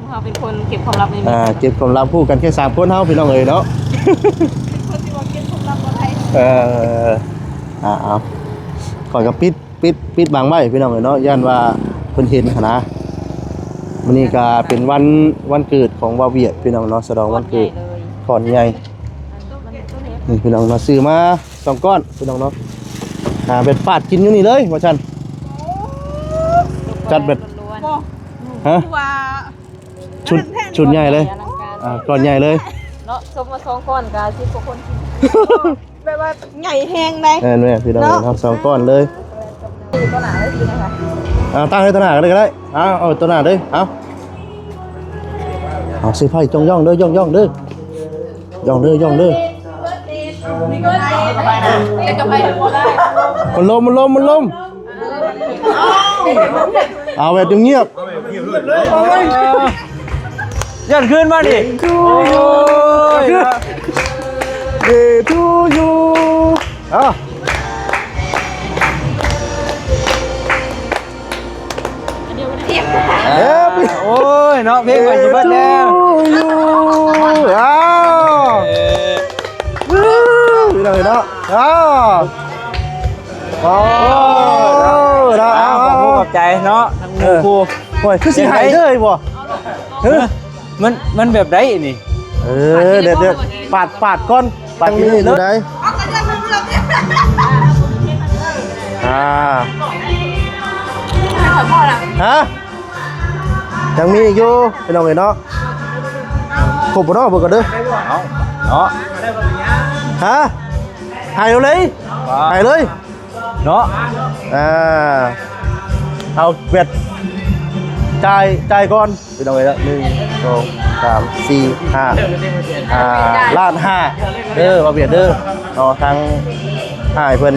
ເຮົາເປັນຄົນເກັບຄວາມລັບໃນນີ້ ອ່າ ເກັບຄວາມລັບ ຮູ້ກັນແຄ່ສາມຄົນເຮົາ ພີ່ນ້ອງເອີຍເນາະ. ເປັນຄົນທີ່ວ່າເກັບຄວາມລັບບໍ່ໄດ້. ເອີ ອ່າ ເອົາ ຂ້ອຍກໍປິດ ປິດ ປິດບັງໄວ້ ພີ່ນ້ອງເອີຍເນາະ ຢ້ານວ່າເພິ່ນເຫັນຫັ້ນນະ. ມື້ນີ້ກໍເປັນວັນ ວັນເກີດຂອງບ່າວຫວຽດ ພີ່ນ້ອງເນາະ ສະຫຼອງວັນເກີດ ກ້ອນໃຫຍ່ເລີຍ ກ້ອນໃຫຍ່. ນີ້ ພີ່ນ້ອງເນາະ ຊື້ມາສອງກ້ອນ ພີ່ນ້ອງເນາະ. ອ່າ ແບບປາດກິນຢູ່ນີ້ເລີຍວ່າຊັ້ນ ຈັດແບບ ບໍ່ ຮະ ຄືວ່າ ຊຸດ ຊຸດໃຫຍ່ເລີຍ ອ່າ ກ້ອນໃຫຍ່ເລີຍເນາະ. ສົມວ່າສອງກ້ອນກໍສິບກວ່າຄົນກິນ ແບບວ່າໃຫຍ່ແຮງໃດ. ແມ່ນໆ ພີ່ນ້ອງເນາະ ເນາະ ສອງກ້ອນເລີຍ. ຕົວໜ້າໄວ້ພີ້ນະຄະ ອ່າ ຕັ້ງໄວ້ຕົວໜ້າກໍໄດ້ ກໍໄດ້. ເອົາ ເອົາຕົວໜ້າເດີ ເອົາ ເອົາ ເຊີໄພ ຈົ່ງໆເດີ ຍໍ້ໆເດີ ຍໍ້ໆເດີ ຍໍ້ໆເດີ. ມັນລົມ ມັນລົມ ມັນລົມ. ເອົາແບບງຽບໆ ຢ້ານຄືນມານີ້. Day to you, day to you. ເອົາ Happy ໂອ້ຍເນາະ ເພງໄປຊິເບິດແລ້ວ. Day to you. ເອົາ ເອີ ພີ່ນ້ອງເນາະ ເອົາ. ໂອ້ຍ ເນາະ ເອົາ ຂອບໃຈເນາະ ທັງໝູ່ຄູ່. ໂອ້ຍ ຄືຊິໃຫ້ເດີບໍ່? ຮະ ມັນ ມັນແບບໃດນີ້? ເອີ ດຽວ ດຽວ ປາດ ປາດກ່ອນ ປາດນີ້ຢູ່ໃດ? ອ່າ ຮະ? ຍັງມີອີກຢູ່ ພີ່ນ້ອງເອີຍເນາະ. ຄົບບໍ່ເນາະ ເບິ່ງກ່ອນເດີ. ເອົາເນາະ ຮະ? ໃຫ້ເລີຍ ໃຫ້ເລີຍເນາະ. ອ່າ ເອົາແບດ ຈ່າຍ ຈ່າຍກ່ອນ ພີ່ນ້ອງເອີຍເນາະ. ໜຶ່ງ ສອງ ສາມ ສີ່ ຫ້າ ອ່າ ລ້ານຫ້າເດີ ບ່າວຫວຽດເດີ. ເນາະ ທາງອ້າຍເພິ່ນ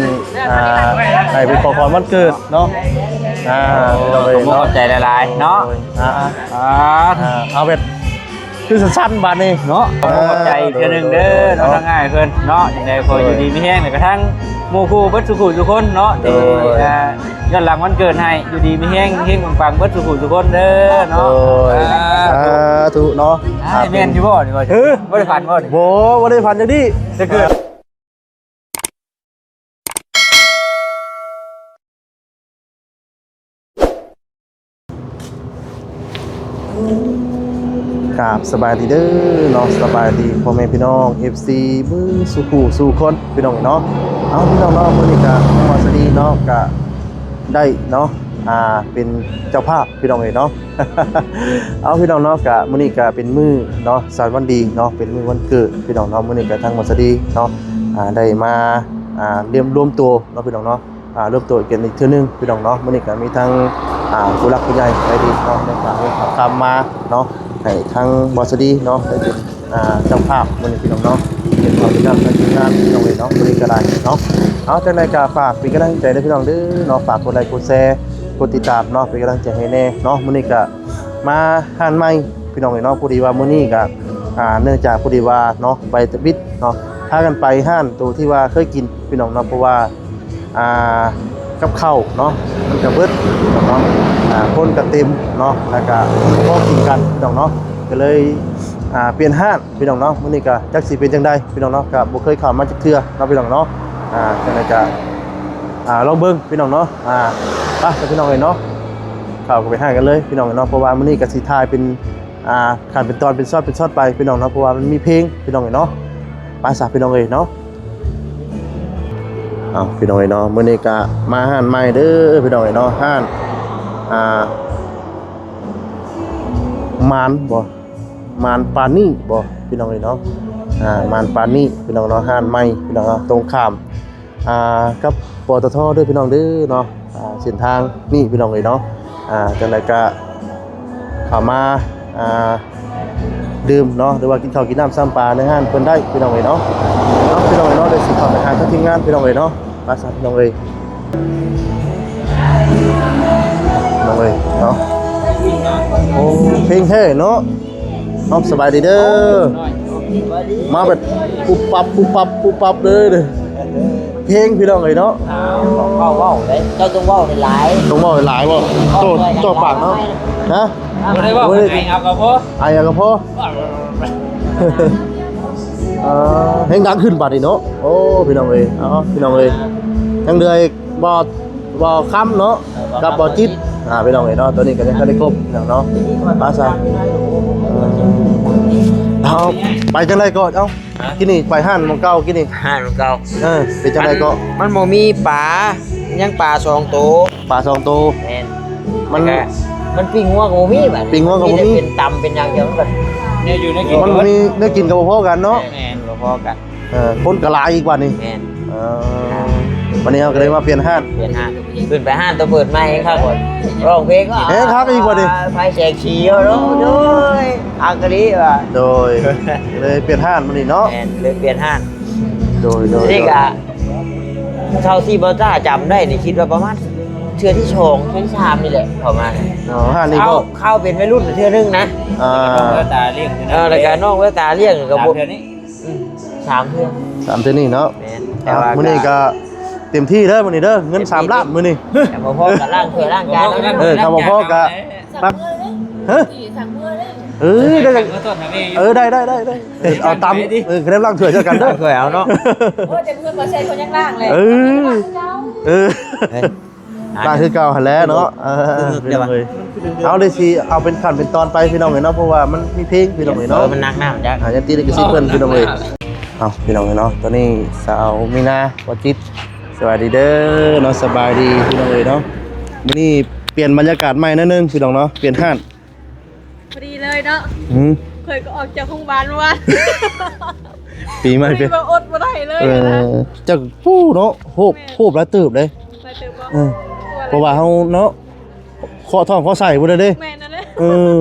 ອ່າ ໃຫ້ເປັນຂອງຂວັນວັນເກີດເນາະ. ອ່າ ໂອ້ຍ ພີ່ນ້ອງເອີຍ ຂອບໃຈຫຼາຍໆເນາະ. ອ່າ ອ່າ ອ່າ ເອົາແບບຄືສັ້ນໆບາດນີ້ເນາະ. ຂອບໃຈອີກເທື່ອໜຶ່ງເດີເນາະ ທາງອ້າຍເພິ່ນເນາະ. ຈັ່ງໃດຂໍຢູ່ດີມີແຮງ ແລ້ວກະທັງໝູ່ຄູ່ເບິດສູ່ຜູ້ສູ່ຄົນເນາະ ທີ່ ອ່າ ຍ້ອນຫຼັງວັນເກີດໃຫ້ ຢູ່ດີມີແຮງ ເຮງປັງໆເບິດສູ່ຜູ້ສູ່ຄົນເດີເນາະ. ໂດຍ ສາທຸເນາະ. ອ້າຍ ແມ່ນຢູ່ບໍ່ນີ້? ເອີ ບໍ່ໄດ້ຝັນບໍ່ນີ້? ບໍ່ ບໍ່ໄດ້ຝັນຈັກດີ້ ແຕ່ເກີດ ກາບສະບາຍດີເດີເນາະ ສະບາຍດີພໍ່ແມ່ພີ່ນ້ອງ ເອັຟຊີ ເບິດສູ່ຜູ້ສູ່ຄົນ ພີ່ນ້ອງເນາະ. ເອົາ ພີ່ນ້ອງເນາະ ມື້ນີ້ກະ ມາສະດີເນາະ ກະໄດ້ເນາະ ອ່າ ເປັນເຈົ້າພາບ ພີ່ນ້ອງເອີຍເນາະ. ເອົາ ພີ່ນ້ອງເນາະ ກະມື້ນີ້ກະເປັນມື້ເນາະ ສັນວັນດີເນາະ ເປັນມື້ວັນເກີດ ພີ່ນ້ອງເນາະ. ມື້ນີ້ກະທາງມາສະດີເນາະ ອ່າ ໄດ້ມາ ອ່າ ລວມ ລວມໂຕເນາະ ພີ່ນ້ອງເນາະ ອ່າ ລວມໂຕກັນອີກເທື່ອໜຶ່ງ ພີ່ນ້ອງເນາະ. ມື້ນີ້ກະມີທັງ ອ່າ ຜູ້ຫຼັກຜູ້ໃຫຍ່ໃຈດີເນາະ ໄດ້ຝາກເງິນຝາກຄຳມາເນາະ ໃຫ້ທາງມາສະດີເນາະ ໄດ້ເປັນ ອ່າ ເຈົ້າພາບມື້ນີ້ ພີ່ນ້ອງເນາະ ເປັນເຈົ້າພາບທາງທີມງານ ພີ່ນ້ອງເອີຍເນາະ. ມື້ນີ້ກະໄດ້ເນາະ ເອົາ ຈັ່ງໃດກະຝາກເປັນກຳລັງໃຈເດີ ພີ່ນ້ອງເດີເນາະ ຝາກກົດໄລກົດແຊ ກົດຕິດຕາມເນາະ ເປັນກຳລັງໃຈໃຫ້ແດ່ເນາະ. ມື້ນີ້ກະມາຮ້ານໃໝ່ ພີ່ນ້ອງເອີຍເນາະ. ພໍດີວ່າມື້ນີ້ກະ ອ່າ ເນື່ອງຈາກພໍດີວ່າເນາະ ໄປຕະບິດເນາະ ພາກັນໄປຮ້ານໂຕທີ່ວ່າເຄີຍກິນ ພີ່ນ້ອງເນາະ ເພາະວ່າ ອ່າ ກັບເຂົ້າເນາະ ມັນກະເບິດເນາະ ອ່າ ຄົນກະເຕັມເນາະ ແລ້ວກະບໍ່ພໍກິນກັນ ພີ່ນ້ອງເນາະ ກະເລີຍ ອ່າ ປ່ຽນຮ້ານ ພີ່ນ້ອງເນາະ. ມື້ນີ້ກະຈັກຊິເປັນຈັ່ງໃດ ພີ່ນ້ອງເນາະ ກະບໍ່ເຄີຍເຂົ້າມາຈັກເທື່ອເນາະ ພີ່ນ້ອງເນາະ. ອ່າ ຈັ່ງໃດກະ ອ່າ ລອງເບິ່ງ ພີ່ນ້ອງເນາະ. ອ່າ ໄປ ພີ່ນ້ອງເອີຍເນາະ ເຂົ້າໄປຫາກັນເລີຍ ພີ່ນ້ອງເນາະ ເພາະວ່າມື້ນີ້ກະຊິຖ່າຍເປັນ ອ່າ ຂັ້ນເປັນຕອນເປັນຊອດເປັນຊອດໄປ ພີ່ນ້ອງເນາະ ເພາະວ່າມັນມີເພງ ພີ່ນ້ອງເອີຍເນາະ. ໄປຊະ ພີ່ນ້ອງເອີຍເນາະ. ເອົາ ພີ່ນ້ອງເອີຍເນາະ ມື້ນີ້ກະມາຮ້ານໃໝ່ເດີ ພີ່ນ້ອງເອີຍເນາະ ຮ້ານ ອ່າ ມານບໍ່ ມານປານີບໍ່ ພີ່ນ້ອງເອີຍເນາະ. ອ່າ ມານປານີ ພີ່ນ້ອງເນາະ ຮ້ານໃໝ່ ພີ່ນ້ອງເນາະ ຕົງຂ້າມ ອ່າ ກັບ ປຕທ ເດີ ພີ່ນ້ອງເດີເນາະ. ອ່າ ເສັ້ນທາງນີ້ ພີ່ນ້ອງເອີຍເນາະ. ອ່າ ຈັ່ງໃດກະເຂົ້າມາ ອ່າ ດື່ມເນາະ ຫຼືວ່າກິນເຂົ້າກິນນ້ຳຊຳປາໃນຮ້ານເພິ່ນໄດ້ ພີ່ນ້ອງເອີຍເນາະ. ເນາະ ພີ່ນ້ອງເອີຍເນາະ ດຽວຊິເຂົ້າໄປຫາທາງທີມງານ ພີ່ນ້ອງເອີຍເນາະ. ໄປຊະ ພີ່ນ້ອງເອີຍ ພີ່ນ້ອງເອີຍເນາະ. ໂອ້ ເພງແທ້ເນາະ. ເອົາ ສະບາຍດີເດີ ມາແບບປຸບປັບ ປຸບປັບ ປຸບປັບເລີຍເດີ. ເພງພີ່ນ້ອງເອີຍເນາະ. ເວົ້າ ເວົ້າເດ້ ເຈົ້າຕ້ອງເວົ້າຫຼາຍໆ ຕ້ອງເວົ້າຫຼາຍບໍ່? ໂຕ ເຈົ້າປາກເນາະ. ຮະ? ບໍ່ໄດ້ເວົ້າ ໂອ້ຍ ໄອເອົາກໍພໍ ໄອເອົາກໍພໍ. ເອີ ແຮງດັງຂຶ້ນບາດນີ້ເນາະ. ໂອ້ ພີ່ນ້ອງເອີຍ ເອົາ ພີ່ນ້ອງເອີຍ ຍັງເຫຼືອອີກບໍ່ ບໍ່ຄຳເນາະ ກັບບໍ່ຈິດ ອ່າ ພີ່ນ້ອງເອີຍເນາະ. ຕອນນີ້ກໍຍັງບໍ່ທັນໄດ້ຄົບພີ່ນ້ອງເນາະ. ມາຊະ ເອົາ ໄປຈັ່ງໃດກໍ ເອົາ ກິນນີ້ໄປຮ້ານໝ່ອງເກົ່າ ກິນນີ້ຮ້ານໝ່ອງເກົ່າ. ເອີ ເປັນຈັ່ງໃດກໍ ມັນ ມັນບໍ່ມີປາ ຍັງປາສອງໂຕ ປາສອງໂຕ. ແມ່ນ ມັນ ແລ້ວກໍມັນປີ້ງງົວກໍບໍ່ມີບາດ ປີ້ງງົວກໍບໍ່ມີ ມີແຕ່ເປັນຕຳເປັນຫຍັງດຽວ ມັນກໍແນວຢູ່ແນວກິນ ມັນບໍ່ມີແນວກິນກໍບໍ່ພໍກັນເນາະ. ແມ່ນ ບໍ່ພໍກັນ. ເອີ ຄົນກໍຫຼາຍອີກບາດນີ້. ແມ່ນ ເອີ ບາດນີ້ເຮົາກໍເລີຍມາປ່ຽນຮ້ານ ປ່ຽນຮ້ານ ຂຶ້ນໄປຮ້ານໂຕເປີດໃໝ່ເອງຄັກ ຮ້ອງເພງກໍແຮງຄັກອີກບາດນີ້ ໄຟແສງສີເນາະ. ໂດຍ ອັງກະລີວ່າ ໂດຍ ເລີຍປ່ຽນຮ້ານມື້ນີ້ເນາະ. ແມ່ນ ເລີຍປ່ຽນຮ້ານ. ໂດຍ ໂດຍ ນີ້ກະ ເທົ່າທີ່ບໍ່ຕ້າຈຳໄດ້ນີ້ ຄິດວ່າປະມານເທື່ອທີສອງ ເທື່ອທີສາມນີ້ແຫຼະເຂົ້າມາ. ອໍ ຮ້ານນີ້ກໍ ຄາວເປັນໄວລຸ້ນເທື່ອໜຶ່ງນະ. ອ່າ ເອີ ແລ້ວກະນ້ອງແວວຕາລ້ຽງກໍບໍ່ ສາມເທື່ອນີ້ ອືມ ສາມເທື່ອ ສາມເທື່ອນີ້ເນາະ. ແມ່ນ ອ່າ ແຕ່ວ່າມື້ນີ້ກໍເຕັມທີ່ເດີ ມື້ນີ້ເດີ ເງິນສາມລ້ານມື້ນີ້ ແຕ່ບໍ່ພໍກັບລ້າງຖ້ວຍລ້າງຈານ. ເອີ ຖ້າບໍ່ພໍກໍ ປັກ ຮະ ເອີ ໄດ້ ເອີ ໄດ້ ໄດ້ ໄດ້ ເອີ ເອົາຕາມ ເອີ ກໍໄດ້ລ້າງຖ້ວຍໃສ່ກັນເດີ ລ້າງຖ້ວຍເອົາເນາະ. ໂອ້ ແຕ່ເພື່ອນບໍ່ໃຊ້ເພິ່ນຍັງລ້າງແຫຼະ. ເອີ ເອີ ລ້າງຄືເກົ່າຫັ້ນແຫຼະເນາະ. ເອີ ພີ່ນ້ອງເອີຍ ເຮົາໄດ້ຊິເອົາເປັນຂັ້ນເປັນຕອນໄປພີ່ນ້ອງເອີຍເນາະ ເພາະວ່າມັນມີເພງພີ່ນ້ອງເອີຍເນາະ. ເອີ ມັນໜັກນ້ຳຈັກ ອ່າ ຍັງຕິດລິຂະສິດເພິ່ນພີ່ນ້ອງເອີຍ. ເອົາ ພີ່ນ້ອງເອີຍເນາະ ຕອນນີ້ສາວມີນາ ບໍ່ຈິດ ສະບາຍດີເດີເນາະ. ສະບາຍດີພີ່ນ້ອງເອີຍເນາະ. ມື້ນີ້ປ່ຽນບັນຍາກາດໃໝ່ໜ້ອຍໜຶ່ງພີ່ນ້ອງເນາະ ປ່ຽນຮ້ານ ພໍດີເລີຍເນາະ. ຫືມ ຂ້ອຍກໍອອກຈາກໂຮງບານເມື່ອວານ ປີໃໝ່ ພໍດີວ່າອົດບໍ່ໄດ້ເລີຍ. ເອີ ນະ ຈັກຜູ້ເນາະ ໂຮບ ແມ່ນ ໂຮບຫຼາຍເຕີບເດ້. ຫຼາຍເຕີບບໍ່? ເອີ ເພາະວ່າເຮົາເນາະ ເຄາະທ້ອງເຄາະໄສ້ພຸ້ນເດ້. ແມ່ນນັ້ນແຫຼະ. ເອີ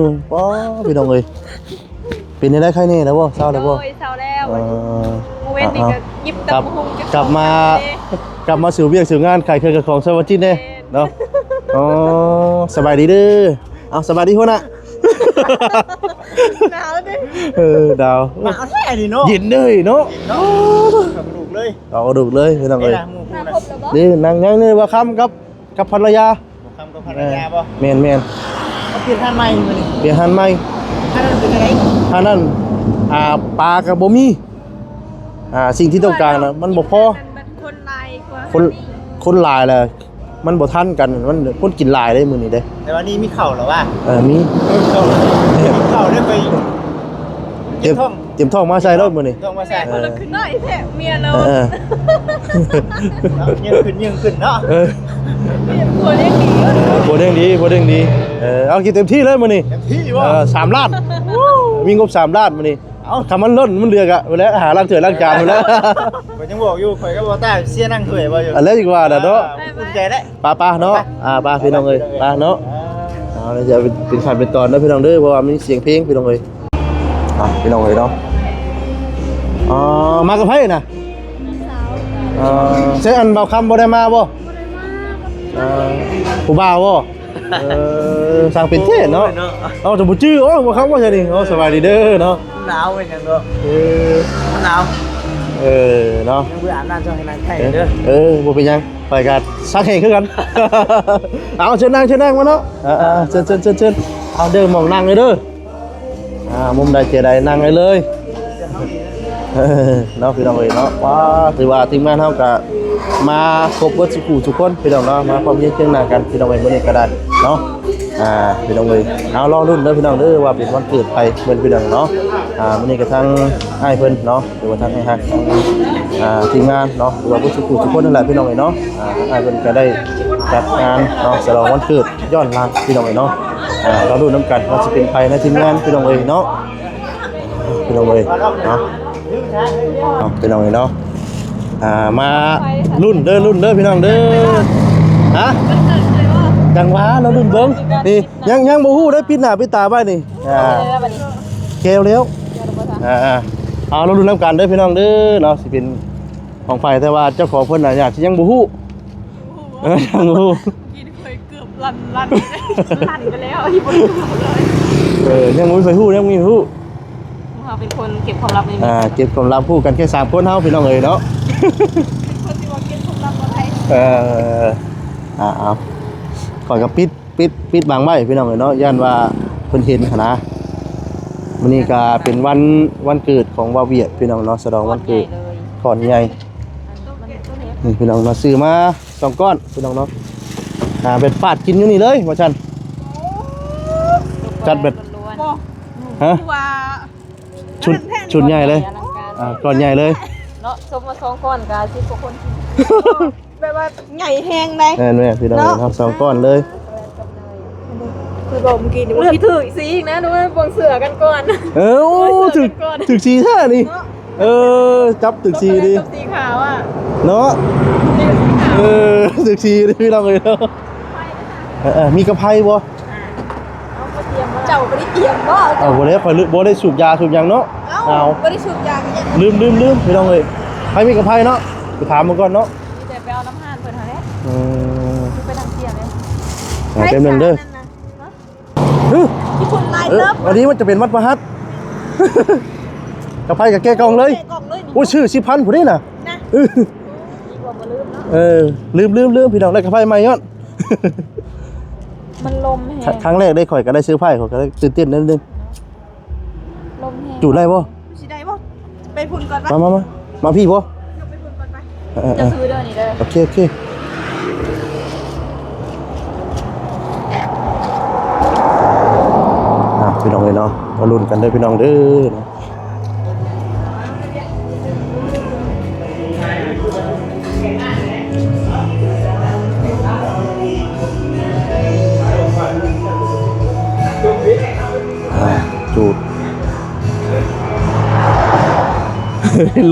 ປ້າ ພີ່ນ້ອງເອີຍ ເປັນຈັ່ງໃດ ໄຄແນ່ແລ້ວບໍ່? ເຊົາແລ້ວບໍ່? ໂດຍ ເຊົາແລ້ວ. ເອີ ມື້ເວັນນີ້ກໍຫຍິບຕຳບັກຫຸ່ງ ກັບມາ ກັບມາສູ່ວຽກສູ່ງານ ຂາຍເຄື່ອງຂາຍຂອງໃສ່ວັນຈິດແນ່ເນາະ. ແມ່ນ. ອໍ ສະບາຍດີເດີ. ເອົາ ສະບາຍດີຫົວໜ້າ. ໜາວເດ້. ເອີ ໜາວ ໜາວແທ້ນີ້ເນາະ ເຢັນເລີຍເນາະ. ເນາະ ເຂົ້າກະດູກເລີຍ ເຂົ້າກະດູກເລີຍພີ່ນ້ອງເອີຍ. ເດ້ ນັ່ງຍັງນີ້ ບ່າວຄຳກັບ ກັບພັນລະຍາ. ບ່າວຄຳກັບພັນລະຍາບໍ່? ແມ່ນໆ. ເອົາ ປ່ຽນຮ້ານໃໝ່ມື້ນີ້ ປ່ຽນຮ້ານໃໝ່. ຮ້ານນັ້ນເປັນຈັ່ງໃດ? ຮ້ານນັ້ນ ອ່າ ປາກໍບໍ່ມີ ອ່າ ສິ່ງທີ່ຕ້ອງການນະ ມັນບໍ່ພໍ. ຄົນຫຼາຍກວ່າ ຄົນ ຄົນຫຼາຍແລ້ວ ມັນບໍ່ທັນກັນ ມັນ ຄົນກິນຫຼາຍເດ້ມື້ນີ້ເດ້. ແຕ່ວ່ານີ້ມີເຂົ້າແລ້ວວ່າ? ເອີ ມີ ເອີ ເຂົ້າ ເຂົ້າໄດ້ໄປ ເຕັມ ເຕັມທ້ອງມາໃສ່ໂລດມື້ນີ້ ເຕັມທ້ອງມາໃສ່. ເອີ ຄົນລະຂຶ້ນໜ້ອຍແທ້ເມຍລາວ. ເອີ ເອີ ເນາະ ຍິ່ງຂຶ້ນ ຍິ່ງຂຶ້ນເນາະ. ເອີ ຜົວລ້ຽງດີ ຜົວລ້ຽງດີ ຜົວລ້ຽງດີ. ເອີ ເອົາ ກິນເຕັມທີ່ເລີຍມື້ນີ້ ເຕັມທີ່ບໍ່? ເອີ ສາມລ້ານ ມີງົບສາມລ້ານມື້ນີ້. ເອົ້າ ຖ້າມັນລົ້ນມັນເຫຼືອກະ ພຸ້ນແຫຼະ ຫາລ້າງຖ້ວຍລ້າງຈານພຸ້ນແຫຼະ. ຂ້ອຍຍັງບອກຢູ່ ຂ້ອຍກັບບໍ່ຕ້າເສຍນັ່ງຖ້ວຍບໍ່ຢູ່ ອັນແລກກວ່ານະເນາະ. ອ່າ ອຸ່ນໃຈແຫຼະ ໄປໆເນາະ. ອ່າ ໄປພີ່ນ້ອງເອີຍ ໄປເນາະ. ເອົາ ດຽວເປັນຂັ້ນເປັນຕອນເດີພີ່ນ້ອງເດີ ເພາະວ່າມີສຽງເພງພີ່ນ້ອງເອີຍ. ອ່າ ພີ່ນ້ອງເອີຍເນາະ. ອ່າ ມາກັບໃຜນະ? ເອີ ໃຊ່ອັນບ່າວຄຳບໍ່ໄດ້ມາບໍ່? ບໍ່ໄດ້ມາ. ອ່າ ຜູ້ບ່າວບໍ່? ເອີ ຊ່າງເປັນແທ້ເນາະ. ໂອ້ຍເນາະ ເອົາ ຈະບໍ່ຈື່. ໂອ້ຍ ບໍ່ຄັກບໍ່ຊະນີ້. ໂອ້ ສະບາຍດີເດີເນາະ. ໜາວເປັນຫຍັງເນາະ. ເອີ ໜາວ. ເອີ ເນາະ ຍັງບໍ່ອາບນ້ຳ ເຈົ້າໃຫ້ນັ່ງໃກ້ເດີ. ເອີ ບໍ່ເປັນຫຍັງ ຂ້ອຍກໍຊັກແຫ້ງຄືກັນ. ເອົາ ເຊີນນັ່ງ ເຊີນນັ່ງມາເນາະ. ເອີ ເຊີນ ເຊີນ ເຊີນ ເຊີນ. ເອົາເດີ ໝ່ອງນັ່ງເດີ. ອ່າ ມຸມໃດເຈໃດນັ່ງໄດ້ເລີຍເນາະ ພີ່ນ້ອງເອີຍເນາະ. ວ້າ ຖືວ່າທີມງານເຮົາກະມາຄົບເບິດສູ່ຜູ້ສູ່ຄົນ ພີ່ນ້ອງເນາະ ມາພ້ອມຮຽງຄຽງໜ້າກັນ ພີ່ນ້ອງເອີຍ ມື້ນີ້ກະໄດ້ເນາະ. ອ່າ ພີ່ນ້ອງເອີຍ ເອົາ ລໍລຸ້ນເດີພີ່ນ້ອງເດີ ວ່າເປັນວັນເກີດໃຜເພິ່ນ ພີ່ນ້ອງເນາະ. ອ່າ ມື້ນີ້ກະທາງອ້າຍເພິ່ນເນາະ ຫຼືວ່າທາງອ້າຍຮັກ ທາງ ອ່າ ທີມງານເນາະ ຫຼືວ່າເບິດສູ່ຜູ້ສູ່ຄົນນັ້ນແຫຼະ ພີ່ນ້ອງເອີຍເນາະ. ອ່າ ທາງອ້າຍເພິ່ນກະໄດ້ຈັດງານເນາະ ສະຫຼອງວັນເກີດ ຍ້ອນຫຼັງ ພີ່ນ້ອງເອີຍເນາະ. ອ່າ ລໍລຸ້ນນຳກັນວ່າຊິເປັນໃຜໃນທີມງານ ພີ່ນ້ອງເອີຍເນາະ. ພີ່ນ້ອງເອີຍເນາະ ເອົາ ພີ່ນ້ອງເອີຍເນາະ. ອ່າ ມາລຸ້ນເດີ ລຸ້ນເດີ ພີ່ນ້ອງເດີ. ຮະ? ຈັ່ງຫວະ ລໍລຸ້ນເບິ່ງ. ນີ້ ຍັງ ຍັງບໍ່ຮູ້ເດີ ປິດໜ້າປິດຕາໄວ້ນີ້. ອ່າ ແກ້ວແລ້ວ. ອ່າ ອ່າ ເອົາ ລໍລຸ້ນນຳກັນເດີ ພີ່ນ້ອງເດີເນາະ ຊິເປັນຂອງໃຜ ແຕ່ວ່າເຈົ້າຂອງເພິ່ນນະ ອາດຊິຍັງບໍ່ຮູ້. ເອີ ຍັງບໍ່ຮູ້. ກິນເຄີຍເກືອບລັນ ລັນ ລັນໄປແລ້ວ ທີ່ບໍ່ໄດ້ເກືອບເລີຍ. ເອີ ຍັງບໍ່ມີໃຜຮູ້ ຍັງບໍ່ມີໃຜຮູ້. ເຮົາເປັນຄົນເກັບຄວາມລັບໃນນີ້ ອ່າ ເກັບຄວາມລັບ ຮູ້ກັນແຄ່ສາມຄົນເຮົາ ພີ່ນ້ອງເອີຍເນາະ. ເປັນຄົນທີ່ວ່າເກັບ ເອີ ອ່າ ເອົາ ຂ້ອຍກໍປິດ ປິດ ປິດບັງໄວ້ພີ່ນ້ອງເອີຍເນາະ ຢ້ານວ່າເພິ່ນເຫັນຫັ້ນນະ. ມື້ນີ້ກໍເປັນວັນ ວັນເກີດຂອງບ່າວຫວຽດພີ່ນ້ອງເນາະ ສະຫຼອງວັນເກີດ ກ້ອນໃຫຍ່ ນີ້ພີ່ນ້ອງເນາະ ຊື້ມາສອງກ້ອນພີ່ນ້ອງເນາະ. ອ່າ ເປັນປາດກິນຢູ່ນີ້ເລີຍວ່າຊັ້ນ ຈັດແບບ ຮະ ຊຸດ ຊຸດໃຫຍ່ເລີຍ ອ່າ ກ້ອນໃຫຍ່ເລີຍເນາະ. ສົມມາສອງກ້ອນກໍສິບກວ່າຄົນ ແບບວ່າໃຫຍ່ແຮງໃດ. ແມ່ນໆ ພີ່ນ້ອງເນາະ ເຮົາສອງກ້ອນເລີຍ. ຄືບອກເມື່ອກີ້ນີ້ ຖືກສີອີກນະ ດູເບິ່ງເສື້ອກັນກ່ອນ. ເອີ ໂອ້ ຖືກ ຖືກສີແທ້ນີ້. ເອີ ຈັບຖືກສີດີ ສີຂາວອະເນາະ. ເອີ ຖືກສີດີພີ່ນ້ອງເອີຍເນາະ. ເອີ ເອີ ມີກະໄພບໍ່? ເຈົ້າບໍ່ໄດ້ຕຽມບໍ່? ເອົາ ບໍ່ໄດ້ ຂ້ອຍລືມ ບໍ່ໄດ້ສູບຢາສູບຫຍັງເນາະ. ເອົ້າ ເອົາ ບໍ່ໄດ້ສູບຢາຫຍັງ. ລືມ ລືມ ລືມ ພີ່ນ້ອງເອີຍ. ໃຜມີກະໄພເນາະ ໄປຖາມເບິ່ງກ່ອນເນາະ. ມີແຕ່ໄປເອົານຳຮ້ານເພິ່ນຫັ້ນແຫຼະ. ອືມ ຄືໄປທາງເສຍເລີຍ. ອ່າ ແປັບໜຶ່ງເດີ. ຮະ? ທີ່ຄົນຫຼາຍເຕີບ. ເອີ ອັນນີ້ມັນຈະເປັນວັດພະຫັດ. ກະໄພກະແກະກ່ອງເລີຍ. ແກະກ່ອງເລີຍ. ໂອ້ຍ ຊື້ສິບພັນພຸ້ນເດ້ນະ. ນະ. ເອີ ເອີ ລືມ ລືມ ລືມ ພີ່ນ້ອງ ໄດ້ກະໄພໃໝ່ຍ້ອນ ມັນລົມແຮງ. ຄັ້ງແລກເດ້ ຂ້ອຍກໍໄດ້ເຊີໄພ ຂ້ອຍກໍໄດ້ຕື່ນເຕັ້ນໜ້ອຍໜຶ່ງ. ລົມແຮງ ຈູດໄດ້ບໍ່? ຊິໄດ້ບໍ່? ໄປພຸ້ນກ່ອນປະ. ມາ ມາ ມາ ມາພີ້ບໍ່? ຍົກໄປພຸ້ນກ່ອນໄປ. ເອີ ເອີ ເຈົ້າຖືເດີນີ້ເດີ. ໂອເຄ ໂອເຄ. ອ່າ ພີ່ນ້ອງເອີຍເນາະ ມາລຸ້ນກັນເດີພີ່ນ້ອງເດີ. ອ່າ ຈູດ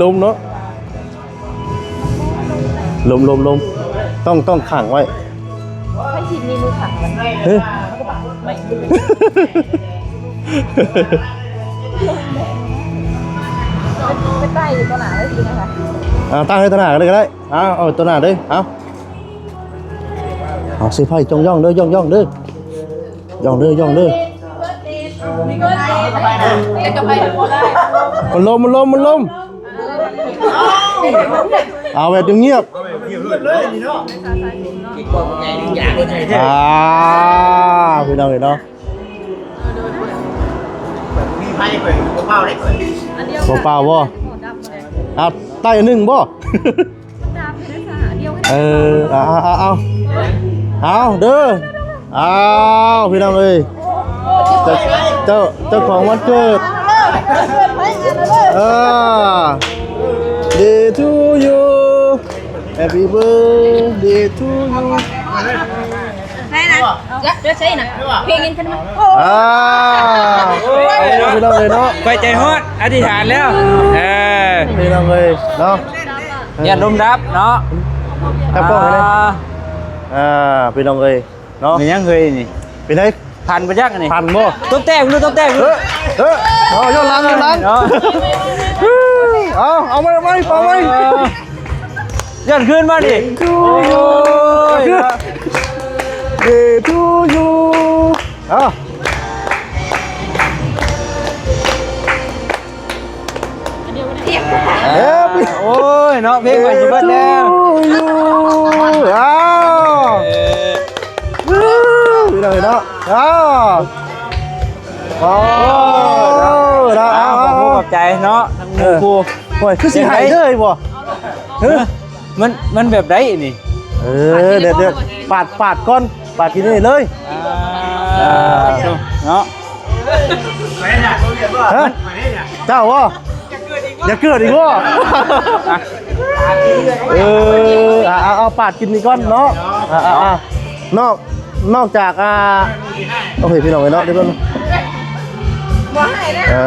ລົມເນາະ ລົມ ລົມ ລົມ ຕ້ອງ ຕ້ອງຂັງໄວ້. ໃຜຊິມີມືຂັງໄວ້? ເອີ ໄປ ໄປໃຕ້ຢູ່ຕໍ່ໜ້າໄວ້ຊິນະຄະ. ອ່າ ຕັ້ງໄວ້ຕໍ່ໜ້າກໍໄດ້ ກໍໄດ້. ເອົາ ເອົາຕໍ່ໜ້າເດີ. ເອົາ ເອົາ ເຊີໄພ ຈົ່ງໆເດີ ຍໍ້ງໆເດີ ຍໍ້ງເດີ ຍໍ້ງເດີ. ມັນລົມ ມັນລົມ ມັນລົມ. ເອົາແບບງຽບໆ. ອ່າ ພີ່ນ້ອງເອີຍເນາະ ມີໄພເປີດບໍ່ເປົ່າໄດ້ເປີດ ບໍ່ເປົ່າບໍ່? ອ່າ ໃຕ້ໜຶ່ງບໍ່? ເອີ ເອົາ ເອົາ ເອົາ ເອົາເດີ. ອ້າວ ພີ່ນ້ອງເອີຍ ເຈົ້າ ເຈົ້າ ເຈົ້າຂອງວັນເກີດ. ເອີ Day to you, Happy birthday to you. ໄດ້ນະ ເດີໃສ່ນະ ເພງເງິນຂຶ້ນມາ. ອ້າວ ພີ່ນ້ອງເອີຍເນາະ ຂ້ອຍໃຈຮອດ ອະທິຖານແລ້ວ. ເອີ ພີ່ນ້ອງເອີຍເນາະ ຢ້ານລົມດັບເນາະ ຈັບກ້ອງໃຫ້ແດ່. ອ່າ ອ່າ ພີ່ນ້ອງເອີຍເນາະ ແມ່ນຫຍັງເຮີຍນີ້ ເປັນໃດ ພັນບໍ່ຈັກອັນນີ້ ພັນບໍ່? ຕົບແຕກ ເບິ່ງດູຕົບແຕກ ເອີ ເອີ ເອົາ ຍ້ອນຫຼັງ ຍ້ອນຫຼັງເນາະ. ເອົາ ເອົາໃໝ່ ເອົາໃໝ່ ເອົາໃໝ່ ເອີ ຍ້ອນຄືນມານີ້. Day to you, Day to you. ເອົາ Happy ໂອ້ຍເນາະ ເພງຂ້ອຍຊິເບິດແລ້ວ. Day to you. ອ້າວ ເອີ ເອີ ເນາະ ອ້າວ ໂອ້ຍເນາະ ອ້າວ ຂອບໃຈເນາະ ທັງໝູ່ຄູ່. ໂອ້ຍ ຄືຊິໃຫ້ເລີຍບໍ່? ເອີ ມັນ ມັນແບບໃດນີ້? ເອີ ເດ ເດ ປາດ ປາດກ່ອນ ປາດກິນນີ້ເລີຍ. ອ່າ ເນາະ ຮະ ເຈົ້າບໍ່? ຢາກເກີດອີກບໍ່? ເອີ ເອົາ ເອົາ ເອົາ ປາດກິນນີ້ກ່ອນເນາະ. ອ່າ ອ່າ ນອກ ນອກຈາກ ອ່າ ໂອເຄ ພີ່ນ້ອງເອີຍເນາະ ດຽວກ່ອນ ບໍ່ໃຫ້ນະ ເອີ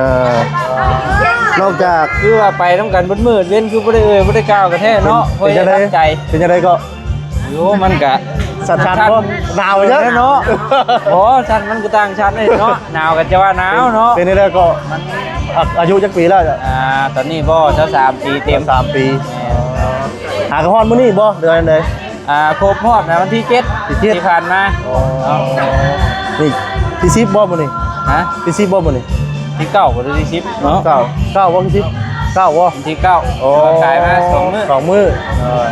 ນອກຈາກ ຄືວ່າໄປນຳກັນເບິດມື້ເວັນ ຄືບໍ່ໄດ້ເອີ່ຍບໍ່ໄດ້ກ່າວກັນແທ້ເນາະ. ເປັນຈັ່ງໃດ? ເປັນຈັ່ງໃດກໍ? ໂອ້ ມັນກະສັ່ນໆ ບໍ່? ໜາວເດີເນາະ. ບໍ່ ຊັ້ນມັນກໍຕ່າງຊັ້ນເດ້ເນາະ ໜາວກໍຈະວ່າໜາວເນາະ. ເປັນ ເປັນຈັ່ງໃດກໍ? ມັນ ອາ ອາຍຸຈັກປີແລ້ວ? ອ່າ ຕອນນີ້ບໍ່ ຊາວສາມປີເຕັມ. ຊາວສາມປີ. ແມ່ນ. ຫາກະຮອດມື້ນີ້ບໍ່ ຫຼືວ່າຈັ່ງໃດ? ອ່າ ຄົບຮອບໃນວັນທີເຈັດ ທີເຈັດ ທີ່ຜ່ານມາ. ອໍ ເນາະ ນີ້ທີສິບບໍ່ມື້ນີ້? ຮະ? ທີສິບບໍ່ມື້ນີ້? ທີເກົ້າບໍ່ ຫຼືທີສິບເນາະ? ເກົ້າ ເກົ້າບໍ່? ທີສິບ ເກົ້າບໍ່? ທີເກົ້າ. ອໍ ກາຍມາສອງມື້ ສອງມື້. ໂດຍ.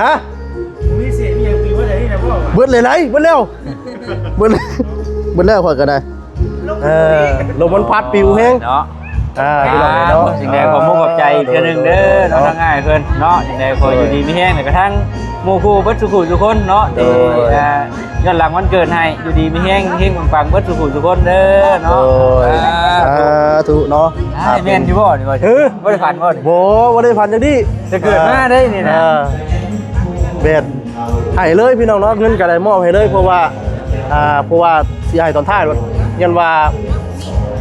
ຮະ? ມີເສດມີຫຍັງຕີວ່າໄດ້ນະບໍ່ວະ? ເບິດເລີຍໄດ໋ ເບິດແລ້ວ ເບິດ ເບິດແລ້ວ ຂ້ອຍກໍໄດ້. ເອີ ລົມມັນພັດປິວແຮງເນາະ. ອ່າ ພີ່ນ້ອງເອີຍເນາະ ຈັ່ງໃດຂໍມຸກຂອບໃຈອີກເທື່ອໜຶ່ງເດີເນາະ ທາງອ້າຍເພິ່ນເນາະ. ຈັ່ງໃດຂໍຢູ່ດີມີແຮງ ແລ້ວກໍທັງໝູ່ຄູ່ເບິດສູ່ຜູ້ສູ່ຄົນເນາະ ທີ່ ອ່າ ຍ້ອນຫຼັງວັນເກີດໃຫ້ຢູ່ດີມີແຮງ ເຮັງໆ ປັງໆ ເບິດສູ່ຜູ້ສູ່ຄົນເດີເນາະ. ໂດຍ ອ່າ ສາທຸເນາະ. ອ້າຍ ແມ່ນຢູ່ບໍ່ນີ້? ບໍ່ໄດ້ຝັນບໍ່ນີ້? ບໍ່ ບໍ່ໄດ້ຝັນຈັ່ງຊີ້ ແຕ່ເກີດມາໄດ້ນີ້ນະ. ອ່າ ແມ່ນ ໃຫ້ເລີຍພີ່ນ້ອງເນາະ ເງິນກໍໄດ້ມອບໃຫ້ເລີຍ ເພາະວ່າ ອ່າ ເພາະວ່າຊິໃຫ້ຕອນທ້າຍ ຢ້ານວ່າ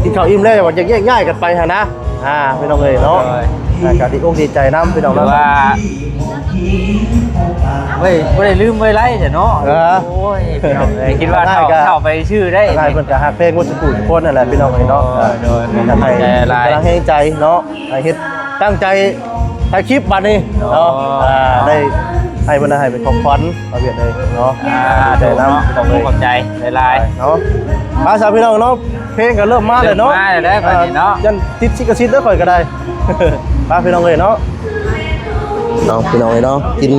ກິນເຂົ້າອີ່ມແລ້ວ ວ່າຈະແຍກຍ້າຍກັນໄປຫັ້ນນະ. ອ່າ ພີ່ນ້ອງເອີຍເນາະ ໂດຍ ອ່າ ກໍດີອົກດີໃຈນຳພີ່ນ້ອງເນາະ ວ່າ ເວີຍ ບໍ່ໄດ້ລືມເວີຍໄລແທ້ເນາະ. ເອີ ໂອ້ຍ ພີ່ນ້ອງເອີຍ ຄິດວ່າເຖົ້າ ເຖົ້າໄປຊື່ໄດ້ ອ້າຍເພິ່ນກໍຮັກແພງໝົດທຸກຜູ້ທຸກຄົນນັ້ນແຫຼະ ພີ່ນ້ອງເອີຍເນາະ. ໂດຍ ໂດຍ ຢາກໃຫ້ ກຳລັງແຮງໃຈເນາະ ໃຫ້ເຮັດ ຕັ້ງໃຈຖ່າຍຄລິບບັດນີ້ເນາະ. ອ່າ ໄດ້ໃຫ້ເພິ່ນ ໃຫ້ເປັນຂອງຂວັນ ບ່າວວຽດເອີຍເນາະ. ອ່າ ຂອບໃຈນຳ ຂອບໃຈຫຼາຍໆເນາະ. ມາຊະພີ່ນ້ອງເນາະ ເພງກໍເລີ່ມມາແລ້ວເນາະ ເລີ່ມມາແລ້ວບັດນີ້ເນາະ. ອ່າ ຢ້ານຕິດລິຂະສິດເດີ ຂ້ອຍກໍໄດ້. ມາພີ່ນ້ອງເອີຍເນາະ ເນາະ ພີ່ນ້ອງເອີຍເນາະ ກິນ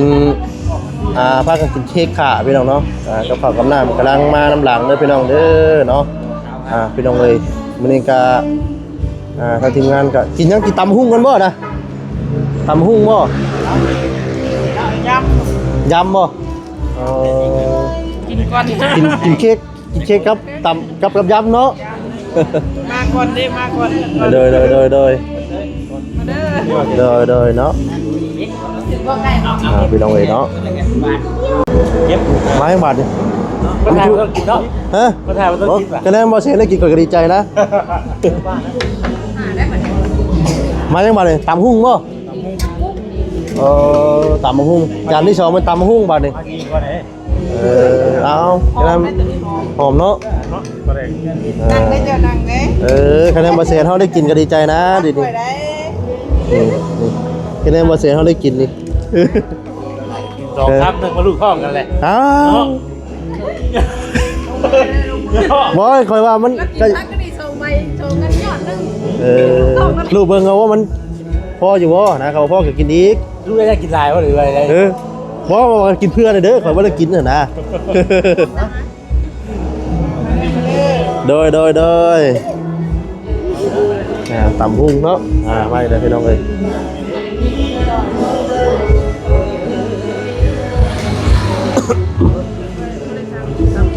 ອ່າ ພາກັນກິນເຄ້ກຂ້າພີ່ນ້ອງເນາະ. ອ່າ ກັບເຂົ້າກັບນ້ຳກຳລັງມານຳຫຼັງເດີພີ່ນ້ອງເດີເນາະ. ອ່າ ພີ່ນ້ອງເອີຍ ມື້ນີ້ກະ ອ່າ ທາງທີມງານກໍກິນຫຍັງ? ກິນຕຳຫຸ່ງກັນບໍ່ນະ? ຕຳຫຸ່ງບໍ່? ຢຳ ຢຳບໍ່? ເອີ ກິນກ່ອນ ກິນ ກິນເຄ້ກ ກິນເຄ້ກກັບຕຳ ກັບ ກັບຢຳເນາະ. ມາກ່ອນເດ້ ມາກ່ອນ ໂດຍ ໂດຍ ໂດຍ ໂດຍ ມາເດີ ໂດຍ ໂດຍເນາະ. ອ່າ ພີ່ນ້ອງເອີຍເນາະ ເກັບ ມາຫຍັງບາດນີ້? ມາຖ່າຍບໍ່ຕ້ອງກິນເນາະ. ຮະ? ມາຖ່າຍບໍ່ຕ້ອງກິນຫວາ? ໂອ້ ຄະແນນບໍ່ເຊັນໄດ້ກິນ ຂ້ອຍກໍດີໃຈນະ. ມາຫຍັງບາດນີ້? ຕຳຫຸ່ງບໍ່? ເອີ ຕຳບັກຫຸ່ງ ຈານທີສອງແມ່ນຕຳບັກຫຸ່ງບາດນີ້. ເອີ ເອົາ ຫອມເນາະ ເອີ ນັ່ງໄດ້ເຈົ້າ ນັ່ງເດ້. ເອີ ຄະແນນບໍ່ແຊນເຮົາໄດ້ກິນກໍດີໃຈນະ ດີນີ້. ນີ້ ນີ້ ຄະແນນບໍ່ແຊນເຮົາໄດ້ກິນນີ້ ສອງ ສາມ ໜຶ່ງ ມາລູກທ້ອງກັນແຫຼະ. ອ້າວ ເນາະ ບໍ່ ຂ້ອຍວ່າມັນ ແລ້ວກິນຜັກກໍໄດ້ສອງໃບ ສອງອັນຍອດໜຶ່ງ. ເອີ ລູກເບິ່ງເອົາວ່າມັນພໍຢູ່ບໍ່ນະ ຄັນບໍ່ພໍກໍກິນອີກ. ລູກໄດ້ກິນຫຼາຍບໍ່ ຫຼືວ່າໃດ? ເອີ ບໍ່ ບໍ່ ກິນເພື່ອເດີ ຂ້ອຍບໍ່ໄດ້ກິນຫັ້ນນະ. ໂດຍ ໂດຍ ໂດຍ ອ່າ ຕຳຫຸ່ງເນາະ ອ່າ ມາອີກແລ້ວພີ່ນ້ອງເອີຍ.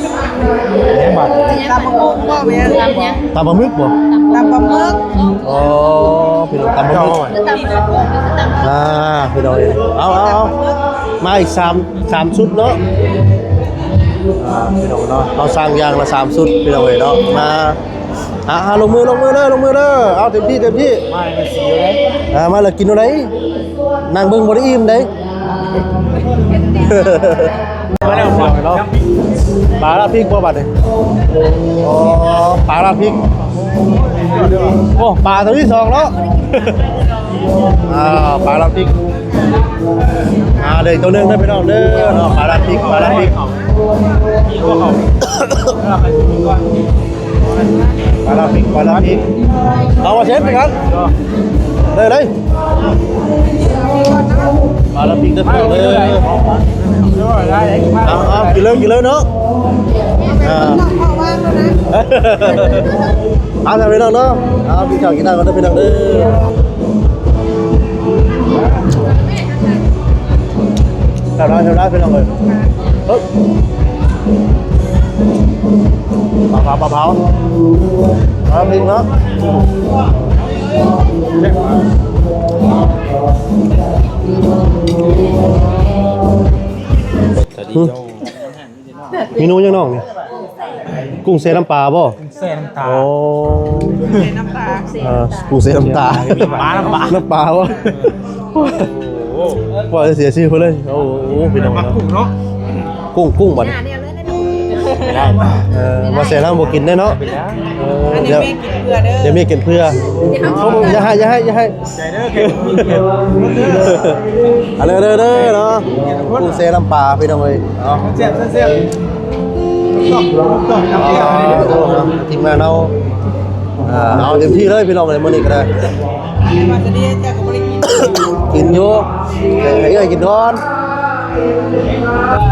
ແມ່ນບາດ ຕຳບັກຫຸ່ງບໍ່ແມ່ນ? ຕຳຫຍັງ? ຕຳປາໝຶກບໍ່? ຕຳປາໝຶກ. ອໍ ພີ່ນ້ອງ ຕຳປາໝຶກ. ອ່າ ພີ່ນ້ອງເອີຍ ເອົາ ເອົາ ເອົາ ມາອີກສາມ ສາມຊຸດເນາະ. ອ່າ ພີ່ນ້ອງເນາະ ເຮົາສັ່ງຢ່າງລະສາມຊຸດ ພີ່ນ້ອງເອີຍເນາະ. ມາ ອ່າ ອ່າ ລົງມື ລົງມືເດີ ລົງມືເດີ. ເອົາ ເຕັມທີ່ ເຕັມທີ່. ມາແລ້ວກໍສີຢູ່ເດ້. ອ່າ ມາແລ້ວກິນຢູ່ໃດ? ນັ່ງເບິ່ງບໍ່ໄດ້ອີ່ມໃດ. ມາແລ້ວເນາະ ປາລາດພິກບໍ່ບາດນີ້? ອໍ ປາລາດພິກ. ໂອ້ ປາຕົວທີສອງເນາະ. ອ່າ ປາລາດພິກ. ອ່າ ເດີ ອີກຕົວໜຶ່ງເດີພີ່ນ້ອງເດີເນາະ. ປາລາດພິກ ປາລາດພິກ. ປາລາດພິກ ປາລາດພິກ. ເອົາ ມາເຊັດໄປກັນ ໄດ້ ໄດ້. ປາລາດພິກເດີພີ່ນ້ອງເດີ. ເອົາ ເອົາ ກິນເລີຍ ກິນເລີຍເນາະ. ອ່າ ເອົາ ພີ່ນ້ອງເນາະ. ເອົາ ກິນເຂົ້າກິນນ້ຳກັນເດີພີ່ນ້ອງເດີ. ແຊບຫຼາຍ ແຊບຫຼາຍ ພີ່ນ້ອງເອີຍ. ເອີ ປາເຜົາ ປາເຜົາ ປາພິກເນາະ. ເມນູຫຍັງນ້ອງນີ້? ກຸ້ງແຊ່ນ້ຳປາບໍ່? ແຊ່ນ້ຳຕາ. ໂອ້ ກຸ້ງແຊ່ນ້ຳຕາ. ເອີ ກຸ້ງແຊ່ນ້ຳຕາ ປານ້ຳປາ ນ້ຳປາບໍ່? ໂອ້ ວ່າເສຍຊື່ເພິ່ນເລີຍ. ໂອ້ ພີ່ນ້ອງເນາະ ກຸ້ງເນາະ ກຸ້ງ ກຸ້ງບັດນີ້. ເອີ ມາແຊ່ນ້ຳບໍ່ກິນໄດ້ເນາະ. ເອີ ດຽວ ດຽວເມຍກິນເພື່ອ. ຢ່າໃຫ້ ຢ່າໃຫ້ ຢ່າໃຫ້. ເອົາເດີ ເດີ ເດີເນາະ ກຸ້ງແຊ່ນ້ຳປາ ພີ່ນ້ອງເອີຍ. ເອົາ ແຊບ ແຊບ ແຊບ. ທີມງານເຮົາ ເອົາເຕັມທີ່ເລີຍພີ່ນ້ອງເອີຍ ມື້ນີ້ກໍໄດ້. ກິນຢູ່ ໃຫ້ເອື້ອຍກິນກ່ອນ.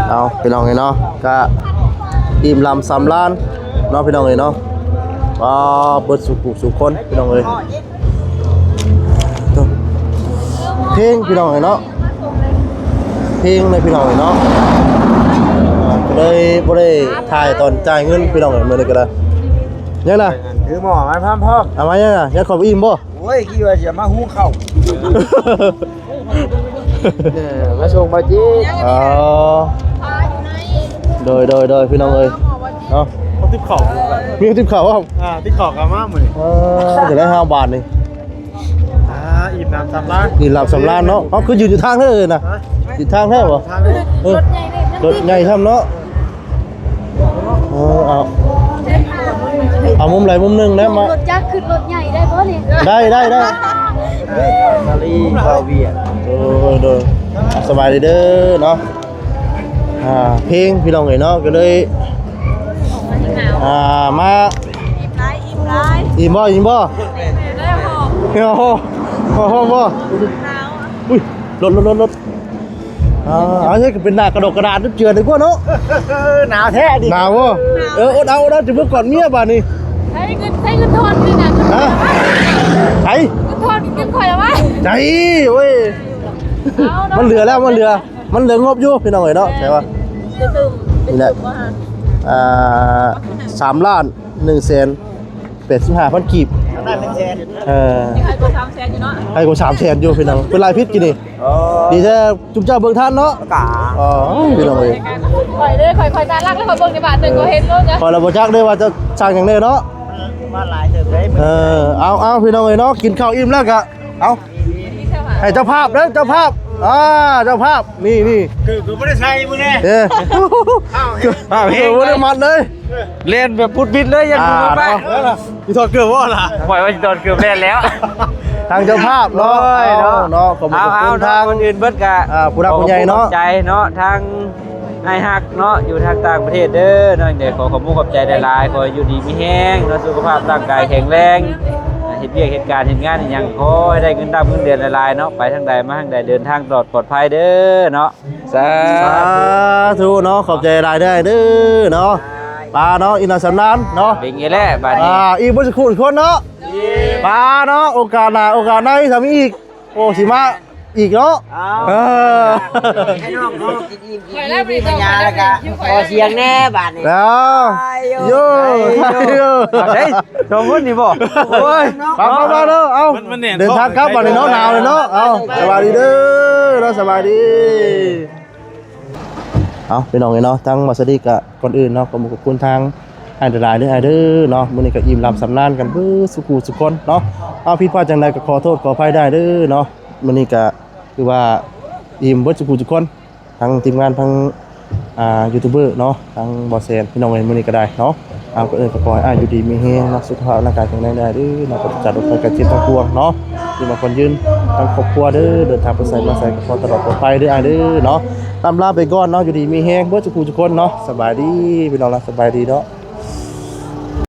ເອົາ ພີ່ນ້ອງເອີຍເນາະ ກະອີ່ມລຳສຳລານເນາະ ພີ່ນ້ອງເອີຍເນາະ. ອ່າ ເບິດສູ່ຜູ້ສູ່ຄົນ ພີ່ນ້ອງເອີຍ. ເພງພີ່ນ້ອງເອີຍເນາະ ເພງເລີຍພີ່ນ້ອງເອີຍເນາະ. ກໍເລີຍບໍ່ໄດ້ຖ່າຍຕອນຈ່າຍເງິນພີ່ນ້ອງເອີຍ ມື້ນີ້ກໍໄດ້. ຍັງນະ ຖືໝໍ້ມາພ້ອມໆ. ເອົາມາຍັງນະ ຍັງເຂົ້າໄປອີ່ມບໍ່? ໂອ້ຍ ຄິດວ່າຊິມາຫຸງເຂົ້າ. ເອີ ມາສົ່ງບໍ່ຈິດ. ອໍ ໂດຍ ໂດຍ ໂດຍ ພີ່ນ້ອງເອີຍເນາະ. ຕິບເຂົ້າ ມີຕິບເຂົ້າບໍ່? ອ່າ ຕິບເຂົ້າກໍມາມື້ນີ້. ເອີ ຈະໄດ້ຫ້າບາດນີ້. ອ່າ ອີ່ມລຳສຳລານ ອີ່ມລຳສຳລານເນາະ. ເອົາ ຄືຢືນຢູ່ທາງເດີນະ? ຢູ່ທາງແທ້ບໍ່? ເອີ ລົດໃຫຍ່ເດ້ ລົດໃຫຍ່ຊ້ຳເນາະ. ເອີ ເອົາ ເອົາມຸມໃດມຸມໜຶ່ງນະ ມາ ລົດຈັກຂຶ້ນລົດໃຫຍ່ໄດ້ບໍ່ນີ້? ໄດ້ ໄດ້ ໄດ້. ສາລີ ບ່າວວຽກ. ໂດຍ ໂດຍ ສະບາຍດີເດີເນາະ. ອ່າ ເພງພີ່ນ້ອງເອີຍເນາະ ກໍເລີຍ ອ່າ ມາ ອີ່ມຫຼາຍ ອີ່ມຫຼາຍ. ອີ່ມບໍ່? ອີ່ມບໍ່? ໂອ້ໂຫ ໂອ້ໂຫ ບໍ່. ອຸ້ຍ ລົດ ລົດ ລົດ ລົດ. ອ່າ ອັນນີ້ກໍເປັນໜ້າກະດົກກະດານເຈື່ອນດີກວ່າເນາະ. ໜາວແທ້ນີ້. ໜາວບໍ່? ເອີ ອົດເອົາ ອົດເອົາ ຈະບໍ່ກອດເມຍບາດນີ້. ໃຊ້ເງິນ ໃຊ້ເງິນທອນນີ້ນະ. ຮະ? ໃຊ້ເງິນທອນ ເງິນຂ້ອຍເອົາໄວ້. ໃຊ້ ໂອ້ຍ ມັນເຫຼືອແລ້ວ ມັນເຫຼືອ ມັນເຫຼືອງົບຢູ່ພີ່ນ້ອງເອີຍເນາະ. ແຕ່ວ່າ ນີ້ແຫຼະ ອ່າ ສາມລ້ານໜຶ່ງແສນ ແປດສິບຫ້າພັນກີບ. ສາມລ້ານໜຶ່ງແສນ. ເອີ ໃຫ້ກວ່າສາມແສນຢູ່ເນາະ. ໃຫ້ກວ່າສາມແສນຢູ່ພີ່ນ້ອງ. ເປັນລາຍຜິດກີ້ນີ້. ອໍ ດີແທ້ ຈຸມເຈົ້າເບິ່ງທັນເນາະ. ກະ ອໍ ພີ່ນ້ອງເອີຍ ຂ້ອຍເດ້ ຂ້ອຍ ຂ້ອຍໜ້າຮັກແລ້ວ ຂ້ອຍເບິ່ງໃນບາດໜຶ່ງ ເອີ ກໍເຫັນໂລດນະ. ຂ້ອຍລະບໍ່ຈັກເດ້ວ່າຈະສັ່ງຫຍັງແດ່ເນາະ. ມາຫຼາຍເຕີບເດ້. ເອີ ເອົາ ເອົາ ພີ່ນ້ອງເອີຍເນາະ ກິນເຂົ້າອີ່ມແລ້ວກະ ເອົາ ໃຫ້ເຈົ້າພາບເດີ ເຈົ້າພາບ. ອ່າ ເຈົ້າພາບ ນີ້ ນີ້ ເກີບກໍບໍ່ໄດ້ໃສ່ມື້ນີ້. ເອີ ເກີບ ເກີບບໍ່ໄດ້ມັດເລີຍ. ແລ່ນແບບປຸດບິດເລີຍ ຍັງບໍ່ໄປ. ມີຖອດເກີບບໍ່ລະ? ຂ້ອຍວ່າຊິຖອດເກີບແລ່ນແລ້ວ. ທາງເຈົ້າພາບເນາະ. ໂອ້ຍ ເນາະ ເນາະ ຂອບຄຸນທາງ ເອົາ ເອົາ ຄົນອື່ນເບິດກະ ອ່າ ຜູ້ຫຼັກຜູ້ໃຫຍ່ເນາະ ຂອບໃຈເນາະ ທາງອ້າຍຮັກເນາະ ຢູ່ທາງຕ່າງປະເທດເດີເນາະ. ດຽວຂໍຂອບມຸກຂອບໃຈຫຼາຍໆ ຂໍຢູ່ດີມີແຮງເນາະ ສຸຂະພາບຮ່າງກາຍແຂງແຮງ ເຮັດວຽກເຮັດການເຮັດງານອີ່ຫຍັງ ຂໍໃຫ້ໄດ້ເງິນດຳເງິນເດືອນຫຼາຍໆເນາະ. ໄປທາງໃດມາທາງໃດ ເດີນທາງຕອດປອດໄພເດີເນາະ. ສາ ສາທຸເນາະ ຂອບໃຈຫຼາຍເດີເດີເນາະ. ປາເນາະ ອີ່ມລຳສຳລານເນາະ ເປັນໄງແຫຼະບາດນີ້. ອ່າ ອີ່ມເບິດສູ່ຄົນເນາະ. ປາເນາະ ໂອກາດໜ້າໂອກາດໃນຖ້າມີອີກ ໂອ້ ຊິມາ ອີກເນາະ. ເອົາ ເອີ ໃຫ້ນ້ອງເຂົາກິນອີ່ມ ກິນດີມີປັນຍາ ແລ້ວກະຂໍສຽງແດ່ບາດນີ້. ເອົາ ໂຢ ໂຢ ເອົາໄດ້ ສອງຄົນນີ້ບໍ່? ໂອ້ຍ ໄປໆໆເດີ ເອົາ ມັນແໜ້ນ ເດີນທາງກັບບາດນີ້ເນາະ ໜາວເລີຍເນາະ. ເອົາ ສະບາຍດີເດີເນາະ ສະບາຍດີ. ເອົາ ພີ່ນ້ອງເອີຍເນາະ ທາງມາສະດີກະ ກ່ອນອື່ນເນາະ ກໍຂອບຄຸນທາງອ້າຍຫຼາຍໆເດີ ອ້າຍເດີເນາະ. ມື້ນີ້ກໍອີ່ມຫຼຳສຳນານກັນເບິດສູ່ຄູ່ສູ່ຄົນເນາະ. ເອົາ ຜິດພາດຈັ່ງໃດກໍຂໍໂທດຂໍອະໄພໄດ້ເດີເນາະ. ມື້ນີ້ກໍຄືວ່າອີ່ມເບິດສູ່ຄູ່ສູ່ຄົນ ທັງທີມງານ ທັງ ອ່າ ຢູທູບເບີເນາະ ທັງບໍ່ແສນ ພີ່ນ້ອງເອີຍ ມື້ນີ້ກໍໄດ້ເນາະ. ເອົາ ກໍເອີ້ນກໍຂໍໃຫ້ອ້າຍຢູ່ດີມີແຮງເນາະ ສຸຂະພາບຮ່າງກາຍແຂງແຮງໄດ້ເດີເນາະ ປາສະຈາກໂລກໄພໄຂ້ເຈັບທັງປວງເນາະ. ຢູ່ມາຄົນຢືນທັງຄອບຄົວເດີ ເດີນທາງໄປໃສມາໃສກໍຂໍຕະຫຼອດປອດໄພເດີອ້າຍເດີເນາະ. ລ່ຳລາໄປກ່ອນເນາະ ຢູ່ດີມີແຮງເບິດສູ່ຄູ່ທຸກຄົນເນາະ. ສະບາຍດີພີ່ນ້ອງເນາະ ສະບາຍດີເນາະ.